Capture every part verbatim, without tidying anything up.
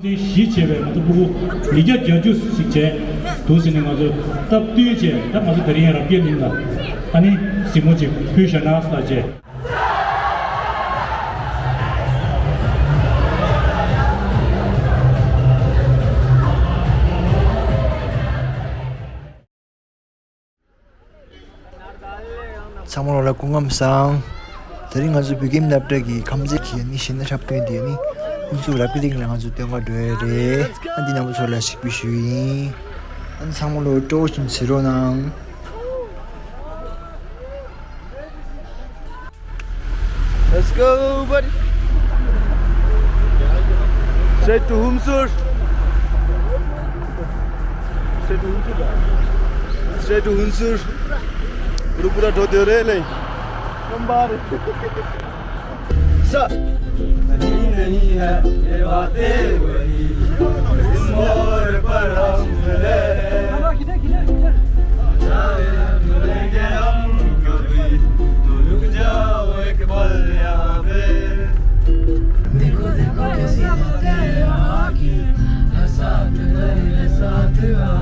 དེ་གཞི་བྱས་པའི་ང་ཚོ་སྤུ་གུ་ཉིས་བརྒྱ་བརྒྱད་ཅུ་ཞིག་བྱས་འདུག་ཟེར་ནས། ང་ཚོ་སྟབས་བསྟུན་བྱས། ད་ང་ཚོ་དེ་རིང་རབ་རྒྱས་གླིང་ལ་ཨ་ནི་གཟིགས་མོ་ཅིག་ཕུལ་ཤོག་ན་ཟེར་བྱས། ཚང་མ་ལོ་ལ་སྐུ་ཁམས་བཟང་། དེ་རིང་ང་ཚོ་བོད་ཁྱིམ་སློབ་གྲྭ་གི་ཁམས་ཚན་གྱི་ནི་གཞས་སྣ་འཁྲབ་སྟོན་དེ་ནི་ཨུ་ཚུགས་རབ་རྒྱས་གླིང་ལ་ང་ཚོ་སྟོན་ག་འགྲོ་ཡ་རེད། ཨ་འདི་རྣམ་པ་ཚོ་ལ་ཞིག་པི་ཞུ་ཡིན། ཨ་ནི་ཚང་མ་ལོ་སྤྲོ་བོ་ཞིག་བྱེད་རོགས་གནང་། Let's go, buddy. Straight to Humsur. Straight to Humsur. Straight to Humsur. Pura pura dhode re le. Number. Sa. नहीं, नहीं है ये बातें वही, इस मोड़ पर हम मिले। जाए मिलेंगे हम कभी, तो रुक जाओ एक पल यहाँ पे। देखो, देखो कैसी बातें यहाँ की, ऐसा किधर, ऐसा किधर।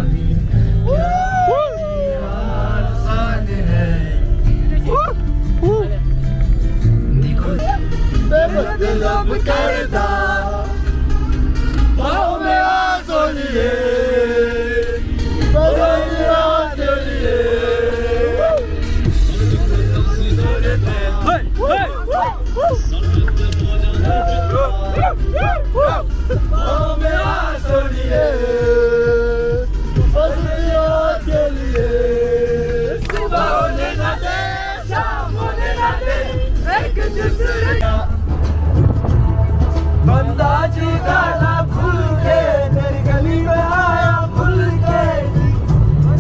बंदा जी गाना खुल के, तेरी गली में आया भूल के,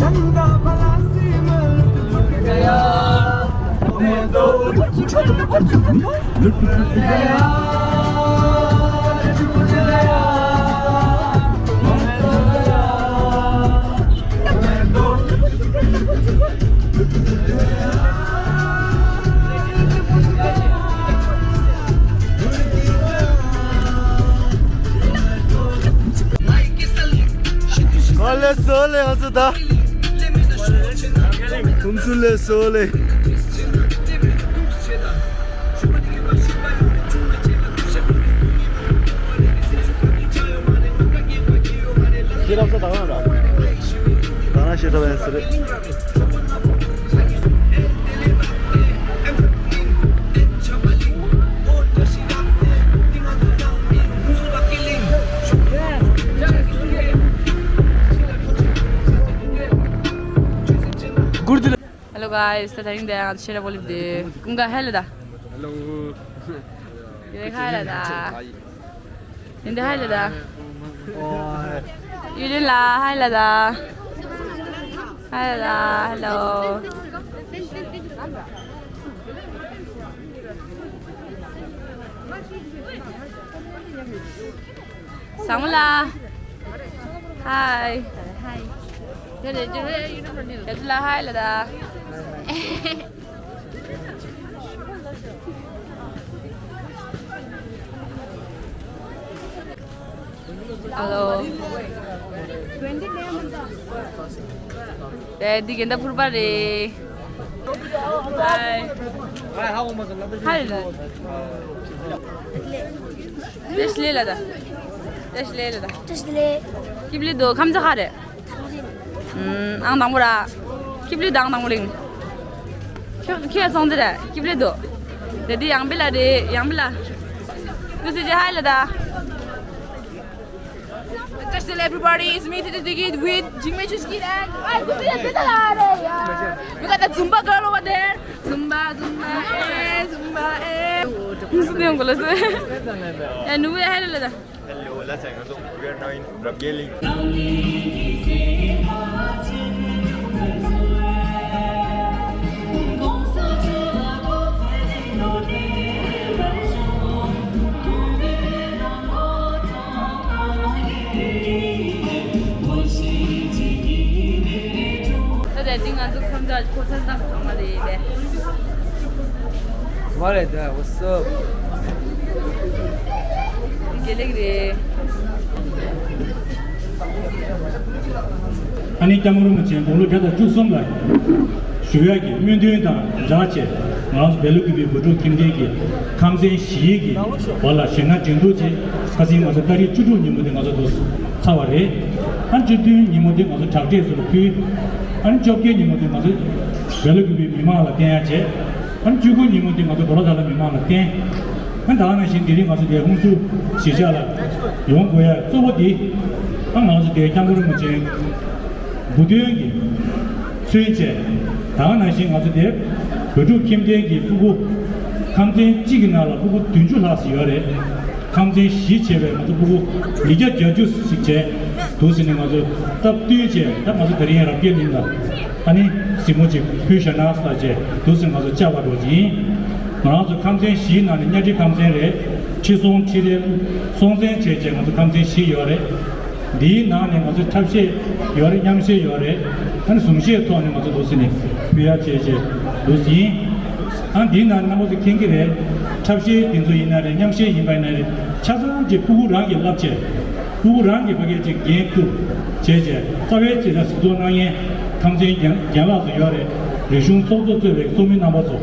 चंदा बलासी में लुट गया। मैं तो लुट गया। Kale sole hazada. Kumsule sole. Kira sa dana da. Dana shi da ben sire. Hello guys, ད་དེ་རིང་འདི་ང་ཚོ་ཤེས་རབ་ཨོ་ལིབ་འདི་ཀུན་དགའ་ཧེ་ལ་ད། Hello. ཡུ་ཧེ་ལ་ད། ཡིན་འདི་ཧེ་ལ་ད། ཡུ་ལིན་ལ་ཧེ་ལ་ད། ཧེ་ལ་ད། Hello. Samula. Hi. Hi. Samula, hi, Lada. Hello. ད་འདི་རྒན་ད་ཕུར་པ་རེད། Hi. Hi. བཀྲ་ཤིས་བདེ་ལེགས་ལ་ད། བཀྲ་ཤིས་བདེ་ལེགས་ལ་ད། བཀྲ་ཤིས་བདེ་ལེགས། སྐྱིབ་ལི་དོ་ཁམས་ཚ་ཁ་རེད། ཨང་དང་པོ་ར། སྐྱིབ་ལི་དང་དང་པོ་རིང་། ཁྱོད་ཁྱོད་སོང་དེ་ར་སྐྱིབ་ལི་དོ། དེ་དེ་ཡང་བི་ལ་རེད། ཡང་བི་ལ། ཀུ་སི་ཇི་ཧའི་ལ་ད། Just tell everybody, it's me, Tete Digit, with Jingmei Chuskit and I could be a bit of a We got that Zumba girl over there. Zumba, Zumba, eh, Zumba, eh. Who's the uncle? Eh, no, we had a little. Hello, let's hang out. We are now in Rabgeli. ད་དེ་ང་ཚོ་ཁོང་ཚོ་ཁོ་ཚོ་ཚང་མ་རེད་དེ། What is that? What's up? དགེ་ལེགས་རེད། ཨ་ནི་སྐྱབས་མགོན་རིན་པོ་ཆེ་དགུང་ལོ་བརྒྱ་དང་བཅུ་གསུམ་ལ་བཞུགས་ཡག་གི་སྨོན་འདུན་དང་སྦྲགས་བྱས། ང་རང་ཚོ་བལ་ཡུལ་གྱི་བོད་ཕྲུག་ཁྱིམ་སྡེ་གི་ཁམས་ཚན་བཞིའི་གི་བར་ལ་ཞེད་སྣང་འགྲན་བསྡུར་བྱས། ཁ་སང་ང་ཚོ་ཏ་རིག་བཅུ་དྲུག་ཉིན་མོ་དེ་ང་ཚོ་འདུག་ཚར་བ་རེད། ཨ་ནི་བཅུ་བདུན་ཉིན་མོ་དེ་ང་ཚོ་དྲག་གྲས་ཚོ་ལ་ཕུལ། ཨ་ནི་བཅོ་བརྒྱད་ཉིན་མོ་དེ་ང་ཚོ་བལ་ཡུལ་གྱི་མི་མང་ལ་བསྟན་ཡག་བྱས། ཨ་ནི་བཅུ་དགུ་ཉིན་མོ་དེ་ང་ཚོ་གོ་ལ་དྭགས་ལ་མི་མང་ལ་བསྟན། ཨ་ནི་ད་ག་ནང་བཞིན་དེ་རིང་ང་ཚོ་དེ་ཧུན་སུར་གཞིས་ཆགས་ལ་ཡོང་དགོས་ཡ་གཙོ་བོ་དེ། ཨ་ང་ཚོ་དེ་སྐྱབས་མགོན་རིན་པོ་ཆེའི་བུ་སྟོན་གྱི་མཚོན་བྱས། ད་ག་ནང་བཞིན་ང་ཚོ་དེ་བོད་ཕྲུག་ཁྱིམ་སྡེ་གི་སྤུ་གུ་ཁམས་ཚན་གཅིག་གི་ནང་ལ་སྤུ་གུ་བདུན་ཅུ་ལྷག་ཙམ་ཡོད་རེད། ཁམས་ཚན་བཞི་བྱས་པའི་ང་ཚོ་སྤུ་གུ་ཉིས་བརྒྱ་བརྒྱད་ཅུ་ཞིག་བྱས་འདུག་ཟེར་ནས་ང་ཚོ་སྟབས་བསྟུན་བྱས། ད་ང་ཚོ་དེ་རིང་རབ་རྒྱས་གླིང་ལ་ཨ་ནི་གཟིགས་མོ་ཅིག་ཕུལ་བཞག་ན་ཟེར་བྱས་འདུག་ཟེར་ང་ཚོ་བཅར་བ་འགྲོ་གི་ཡིན། ང་རང་ཚོ་ཁམས་ཚན་བཞིའི་ནང་ནས་གཉའ་ཁྲི་ཁམས་ཚན་རེད། ཁྲི་སྲོང་ཁྲི་རལ་སྲོང་བཙན་བྱས་བྱས་ང་ཚོ་ཁམས་ཚན་བཞི་ཡོད་རེད། འདིའི་ནང་ནས་ང་ཚོ་འཁྲབ་གཞས་ཡོད་རེད། མཉམ་གཞས་ཡོད་རེད། ཨ་ནི་གཟུངས་གཞས་ཐོག་ནས་ང་ཚོ་འདུག་ཟེར་ནས་ཕུལ་ཡག་བྱས་བྱས་འདུག་ཟེར་ཡིན། ཨ་འདིའི་ནང་རྣམ་པ་ཚོ་མཁྱེན་གྱི་རེད། འཁྲབ་གཞས་འདི་ཚོ་ཡིན་ན་རེད། མཉམ་གཞས་ཡིན་པ་ཡིན་ན་རེད། ཆ་ཚང་གི་སྤུ་གུ་རང་གིས་བསླབ་བྱས། སྤུ་གུ་རང་གིས་ཕ་གིར་ཅིག་འགན་བསྐུར་བྱས་བྱས། རྩ་བའི་ཆེད་ལ་གཟིགས་རྟོག་གནང་མཁན་ཁམས་ཚན་རྒན་རྒན་ལགས་ཚོ་ཡོད་རེད། རིག་གཞུང་ཚོགས་གཙོ་གཙོས་པའི་ཚོགས་མི་རྣམ་པ་ཚོ་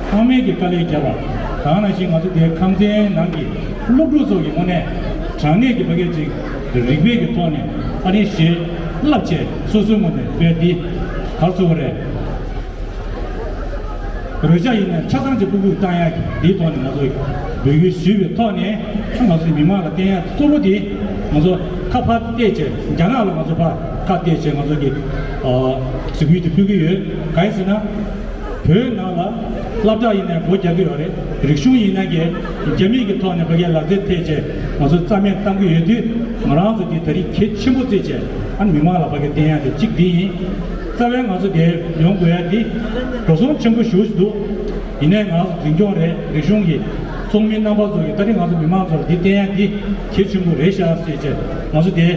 ཚང་མས་ཀྱི་དཀའ་ལས་བརྒྱབ་པ། ད་ག་ནང་བཞིན་ང་ཚོ་དེ་ཁམས་ཚན་ནང་གི་སློབ་ཕྲུག་ཚོ་གི་དངོས་གནས་དྲང་གནས་ཀྱི་ཕ་གིར་ཅིག་རིག་པའི་གི་ཐོག་ནས་ཨ་ནི་གཞས་བསླབ་བྱས། སོ་སོའི་ངོས་ནས་དཔེ་འདི་ག་རེ་ཟེར་དགོས་རེད། རོལ་ཆ་ཡིན་ན་ཆ་ཚང་གཅིག་སྤུ་གུས་བཏང་ཡག་གི་དེའི་ཐོག་ནས་ང་ཚོ་འབོད་སྐུལ་ཞུས་པའི་ཐོག་ནས། ང་ཚོ་མི་མང་ལ་བསྟན་ཡག་གཙོ་བོ་དེ་ང་ཚོ་ཁ་ཕར་གཏད་བྱས། རྒྱ་ནག་ལ་ང་ཚོ་ཕར་ཁ་གཏད་བྱས་ང་ཚོ་གི་ཨ་གཟིགས་འབུལ་དེ་ཕུལ་གྱི་ཡོད། གང་ཡིན་ཟེར་ན། བོད་ནང་ལ་སློབ་གྲྭ་ཡིན་ན་སྒོ་རྒྱག་གི་ཡོད་རེད། རིག་གཞུང་ཡིན་ན་གི་རྒྱ་མི་གི་ཐོག་ནས་ཕ་གིའི་ལག་རྩལ་ཐེབས་བྱས་ང་ཚོ་རྩ་མེད་གཏང་གི་ཡོད་དུས། ང་རང་ཚོ་འདི་ད་རིང་གལ་ཆེན་པོ་བརྩིས་བྱས་ཨ་ནི་མི་མང་ལ་ཕ་གིར་བསྟན་ཡག་དེ་གཅིག་འདི་ཡིན། རྩ་བའི་ང་ཚོ་འདིར་ཡོང་དགོས་ཡག་འདི་འགྲོ་སོང་ཆེན་པོ་ཞེ་པོ་ཅིག་འདུག་ཡིན་ནའི་ང་ཚོ་འཛིན་སྐྱོང་རེད། རིག་གཞུང་གི་ཚོགས་མི་རྣམ་པ་ཚོ་གིས་ད་རིང་ང་ཚོ་མི་མང་ཚོར་འདི་བསྟན་ཡག་འདི་གལ་ཆེན་པོ་རེད་ཤག་ཟེར་བྱས། ང་ཚོ་དེ་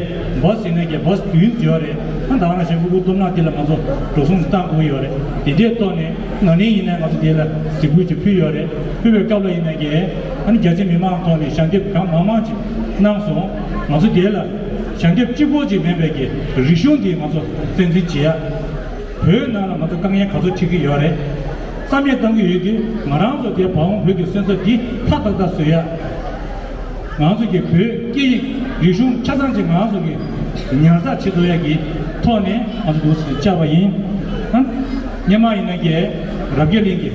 བཱས་ཡིན་ནའི་གི་བཱས་བདུན་ཡོད་རེད། ཨ་ད་ག་ནང་བཞིན་སྤུ་གུ་སྟོབས་ན་འདི་ལ་ང་ཚོ་འགྲོ་སོང་བཏང་དགོས་ཡོད་རེད། དེ་འདྲའི་ཐོག་ནས་ན་ནིང་ཡིན་ནའི་ང་ཚོ་དེ་ལ་གཟིགས་འབུལ་ཅིག་ཕུལ་ཡོད་རེད། ཕུལ་བའི་སྐབས་ལ་ཡིན་ནའི་གི་ཨ་ནི་རྒྱ་ཆེ་མི་མང་ཐོག་ནས་ཞལ་འདེབས་གང་མང་མང་ཅིག་གནང་སོང་། ང་ཚོ་དེ་ལ་ཞལ་འདེབས་གཅིག་པོ་ཅིག་མིན་པའི་གི་རིག་གཞུང་འདི་ང་ཚོ་བཙན་འཛུལ་བྱེད་ཡག་བོད་ནང་ལ་ང་ཚོ་དཀའ་ངལ་ག་ཚོད་འཕྲད་ཀྱི་ཡོད་རེད། རྩ་མེད་གཏང་གི་ཡོད་དུས་ང་རང་ཚོ་དེ་བ་འོང་བོད་ཀྱི་སོན་རྩ་འདི་ཕ་ཏག་ཏག་བཟོ་ཡག་ང་ཚོ་གི་བོད་སྐད་ཡིག་རིག་གཞུང་ཆ་ཚང་ཅིག་ང་ཚོ་གི་ཉར་ཚགས་བྱེད་ཐུབ་ཡག་གི་ཐོག་ནས་ང་ཚོ་འདུག་སེ་བཅར་བ་ཡིན། ཨ་སྔོན་མ་ཡིན་ན་གི་རབ་རྒྱས་གླིང་གི་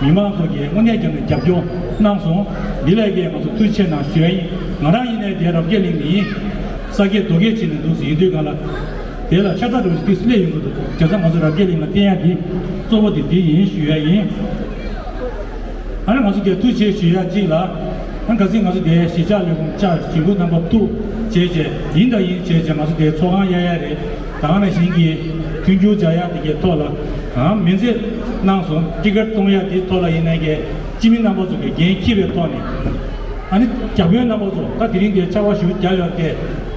མི་མང་ཚོ་གིས་དངོས་གནས་ཀྱང་རྒྱབ་སྐྱོར་གནང་སོང་། འདི་ལ་གི་ང་ཚོ་ཐུགས་རྗེ་ཆེ་གནང་ཞུ་ཡག་ཡིན། ང་རང་ཡིན་ནའི་དེ་རབ་རྒྱས་གླིང་ནས་ཡིན། ས་སྐྱེས་རྡོ་སྐྱེས་བྱས་ནས་འདུག་སེ་ཡིན་དུས་གང་ལ། དེ་ལ་ཤ་ཚ་འདྲ་བོ་ཞིག་ཏིས་སླེབས་ཡོང་གི་འདུག་བྱས་ཙང་ང་ཚོ་རབ་རྒྱས་གླིང་ལ་བསྟན་ཡག་འདི་གཙོ་བོ་དེ་འདི་ཡིན་ཞུ་ཡག་ཡིན། ཨ་ནི་ང་ཚོ་དེ་ཐུགས་རྗེ་ཆེ་ཞུ་ཡག་གཅིག་ལ། ཨ་གལ་སྲིད་ང་ཚོ་དེ་གཞིས་ཆགས་ལས་ཁུངས་བཅར་ཞུ་སྒོ་རྣམ་པ་ཐུག་བྱས་བྱས་ཡིན་དང་ཡིན་བྱས་བྱས་ང་ཚོ་དེ་ཚོགས་ཁང་གཡར་ཡག་རེད། ད་ག་ནང་བཞིན་གྱི་མཐུན་འགྱུར་སྦྱར་ཡག་དེ་གའི་ཐོག་ལ་ཨ་མིང་ཚིག་གནང་སོང་། ཊི་ཀེ་ཊི་གཏོང་ཡག་དེའི་ཐོག་ལ་ཡིན་ནའི་གི་སྤྱི་མི་རྣམ་པ་ཚོ་གིས་འགན་འཁྱེར་བའི་ཐོག་ནས། ཨ་ནི་བརྒྱ་དཔོན་རྣམ་པ་ཚོ་ད་དེ་རིང་དེ་ཕྱར་བ་ཞུ་རྒྱག་ཡོད་དེ།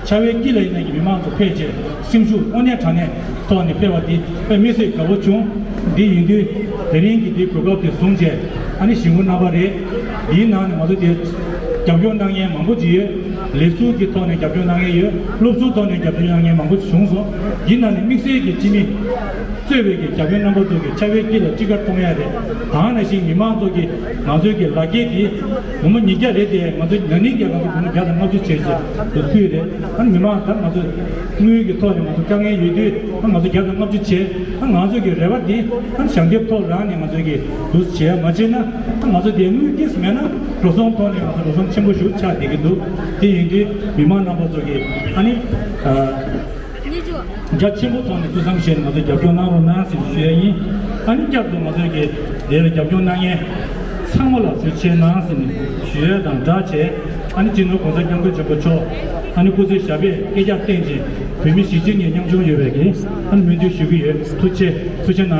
ཕྱར་བའི་དཀྱིལ་ལ་ཡིན་ནའི་གི་མི་མང་ཚོ་ཕེབས་བྱས་སེམས་ཤུགས་དངོས་གནས་དྲང་གནས་ཐོག་ནས་ཕེབས་པ་འདི་དཔེ་མི་སྲིད་དགའ་པོ་བྱུང་། འདི་ཡིན་དུས་དེ་རིང་གི་འདི་གོ་སྐབས་དེ་བཟུང་བྱས་ཨ་ནི་གཞིས་འགོ་རྣམ་པ་རེད། འདིའི་ནང་ནས་ང་ཚོ་དེ་རྒྱབ་སྐྱོར་གནང་མཁན་མང་པོ་ཅིག་ཡོད། ལས་ཟུར་གྱི་ཐོག་ནས་རྒྱབ་སྐྱོར་གནང་མཁན་ཡོད། སློབ་ཟུར་ཐོག་ནས་རྒྱབ་སྐྱོར་གནང་མཁན་མང་པོ་ཅིག་བྱུང་སོང་། འདིའི་ནང་ནས་དམིགས་བསལ་གྱི་སྤྱི་མི་གཙོས་པའི་གི་བརྒྱ་དཔོན་རྣམ་པ་ཚོ་གིས་ཕྱར་བའི་དཀྱིལ་ལ་ཊི་ཀེ་ཊི་གཏོང་ཡག་རེད། ད་ག་ནང་བཞིན་མི་མང་ཚོ་གིས་ང་ཚོའི་གི་ལག་འཁྱེར་དེ་སྒོར་མོ་ཉིས་བརྒྱ་རེད་དེ། ང་ཚོ་ན་ནིང་གི་ང་ཚོ་སྒོར་མོ་བརྒྱ་དང་ལྔ་བཅུ་བྱས་བྱས་དུ་ཕུལ་རེད། ཨ་ནི་མི་མང་ད་ང་ཚོ་དངུལ་གྱི་ཐོག་ནས་ང་ཚོ་དཀའ་ངལ་ཡོད་དུས་ཨ་ང་ཚོ་བརྒྱ་དང་ལྔ་བཅུ་བྱས། ཨ་ང་ཚོ་གི་རེ་བ་འདི་ཨ་ཞལ་འདེབས་ཐོག་རང་ནས་ང་ཚོ་གི་འདུ་བྱས་མ་བྱས་ན་ཨ་ང་ཚོ་དེ་དངུལ་ཏིས་མེད་ན་འགྲོ་སོང་ཐོག་ནས་ང་ཚོ་འགྲོ་སོང་ཆེན་པོ་ཞིག་ཆགས་བསྡད་ཀྱི་འདུག་དེ་ཡིན་དུས་མི་མང་རྣམ་པ་ཚོ་གིས་ཨ་ནི་ཨ། རྒྱ་ཆེན་པོ་ཐོག་ནས་ཐུགས་བསམ་བཞེས་ནས་ང་ཚོ་རྒྱབ་སྐྱོར་གནང་རོགས་གནང་ཟེར་ཞུ་ཡ་ཡིན། ཨ་ནི་བསྐྱར་དུ་ང་ཚོའི་གི་དེར་རྒྱབ་སྐྱོར་གནང་མཁན་ཚང་མ་ལ་ཐུགས་རྗེ་ཆེ་གནང་ཟེར་ནས་ཞུ་ཡ་དང་སྦྲགས་བྱས། ཨ་ནི་སྤྱི་ནོར་གོང་ས་སྐྱབས་མགོན་ཆེན་པོ་མཆོག་ཨ་ནི་སྐུ་ཚེ་ཞབས་པད་བསྐལ་བརྒྱར་བརྟན་ཅིང་བོད་མི་གཞིས་བྱེས་གཉིས་མཉམ་འབྱུང་ཡོད་པའི་གི་ཨ་ནི་སྨོན་འདུན་ཞུ་གི་ཡོད། ཐུགས་རྗེ་ཆེ། ཐུགས་རྗེ་གནང་།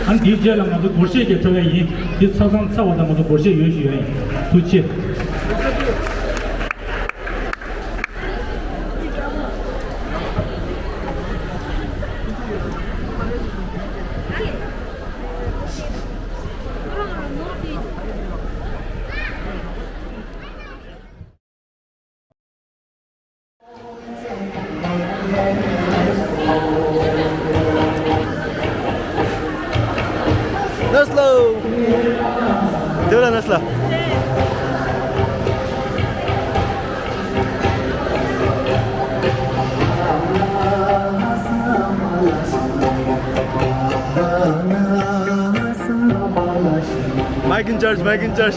ཨ་ནི་འདིའི་རྗེས་ལ་ང་ཚོ་སྒོར་གཞས་ཀྱི་འཁྲབ་ཡ་ཡིན། འདི་ཚར་ཚང་ཚར་བ་དང་ང་ཚོ་སྒོར་གཞས་ཡོད་ཞུ་ཡ་ཡིན། ཐུགས་རྗེ་ཆེ། Church, Viking church.